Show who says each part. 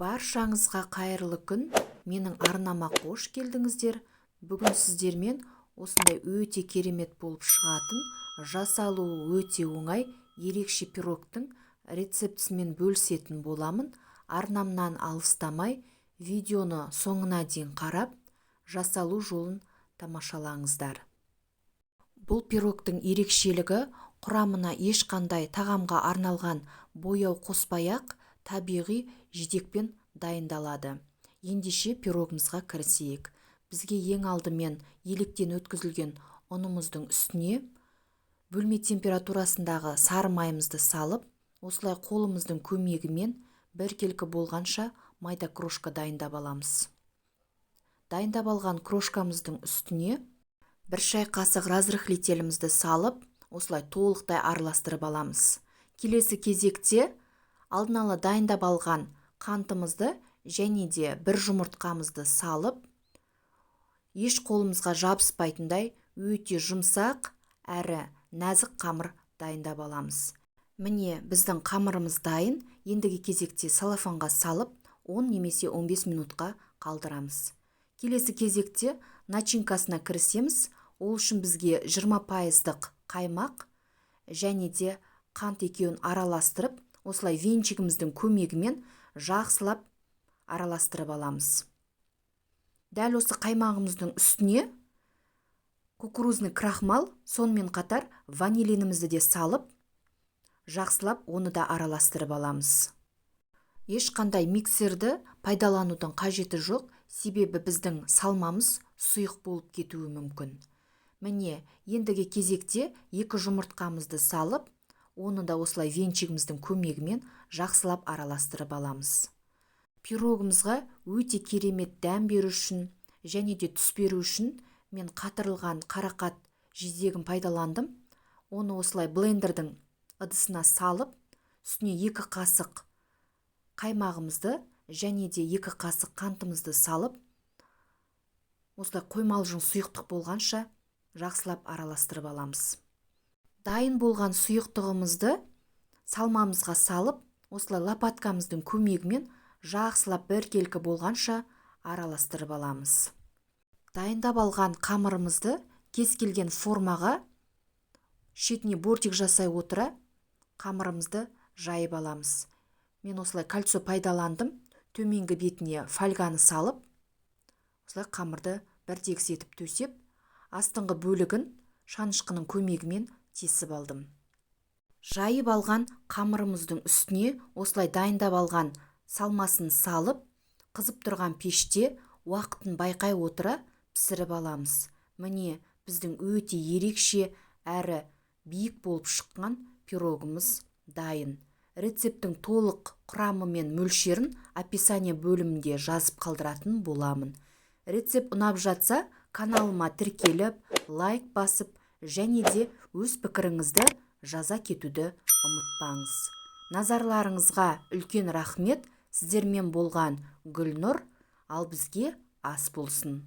Speaker 1: Баршаңызға қайырлы күн! Менің арнама қош келдіңіздер! Бүгін сіздермен осындай өте керемет болып шығатын, жасалуы өте оңай, ерекше пирогтың рецептісімен бөлісетін боламын. Арнамнан алыстамай, видеоны соңына дейін қарап, жасалу жолын тамашалаңыздар. Бұл пирогтың ерекшелігі: құрамына ешқандай тағамға арналған бояу қоспай-ақ, табиғи жидекпен дайындалады. Ендеше пирогымызға кірісейік. Бізге ең алдымен електен өткізілген ұнымыздың үстіне бөлме температурасындағы сары майымызды салып, осылай қолымыздың көмегімен біркелкі болғанша майда крошка дайындап аламыз. Дайындап алған крошкамыздың үстіне 1 шай қасық разрыхлителімізді салып, осылай толықтай араластырып аламыз. Келесі кезекте алдын ала дайындап алған қантымызды және де 1 жұмыртқамызды салып, еш қолымызға жабыспайтындай өте жұмсақ әрі нәзік қамыр дайындап аламыз. Міне, біздің қамырымыз дайын. Ендігі кезекте салафанға салып, 10 немесе 15 минутқа қалдырамыз. Келесі кезекте начинкасына кірісеміз. Ол үшін бізге 20%-дық қаймақ және де қант екеуін араластырып, осылай венчигіміздің көмегімен жақсылап араластырып аламыз. Дәл осы қаймағымыздың үстіне кукурузный крахмал, сонымен қатар ванилинімізді де салып, жақсылап оны да араластырып аламыз. Ешқандай миксерді пайдаланудың қажеті жоқ, себебі біздің салмамыз сұйық болып кетуі мүмкін. Міне, ендігі кезекте 2 жұмыртқамызды салып, оны да осылай венчигіміздің көмегімен жақсылап араластырып аламыз. Пирогымызға өте керемет дәм беру үшін және де түс беру үшін мен қатырылған қарақат жидегін пайдаландым. Оны осылай блендердің ыдысына салып, үстіне 2 қасық қаймағымызды және де 2 қасық қантымызды салып, осылай қоймалжың сұйықтық болғанша жақсылап араластырып аламыз. Дайын болған сұйықтығымызды салмамызға салып, осылай лопаткамыздың көмегімен жақсылап біркелкі болғанша араластырып аламыз. Дайындап алған қамырымызды кез келген формаға шетіне бортик жасай отыра қамырымызды жайып аламыз. Мен осылай кольцо пайдаландым. Төменгі бетіне фольганы салып, осылай қамырды бір тегіс етіп төсеп, астыңғы бөлігін шанышқының көмегімен тесіп алдым. Жайып алған қамырымыздың үстіне осылай дайындап алған салмасын салып, қызып тұрған пеште уақытын байқай отыра пісіріп аламыз. Міне, біздің өте ерекше әрі биік болып шыққан пирогымыз дайын. Рецепттің толық құрамы мен мөлшерін описание бөлімінде жазып қалдыратын боламын. Рецепт ұнап жатса, каналыма тіркеліп, лайк басып және де өз пікіріңізді жаза кетуді ұмытпаңыз. Назарларыңызға үлкен рахмет. Сіздермен болған Гүлнұр, ал бізге ас болсын.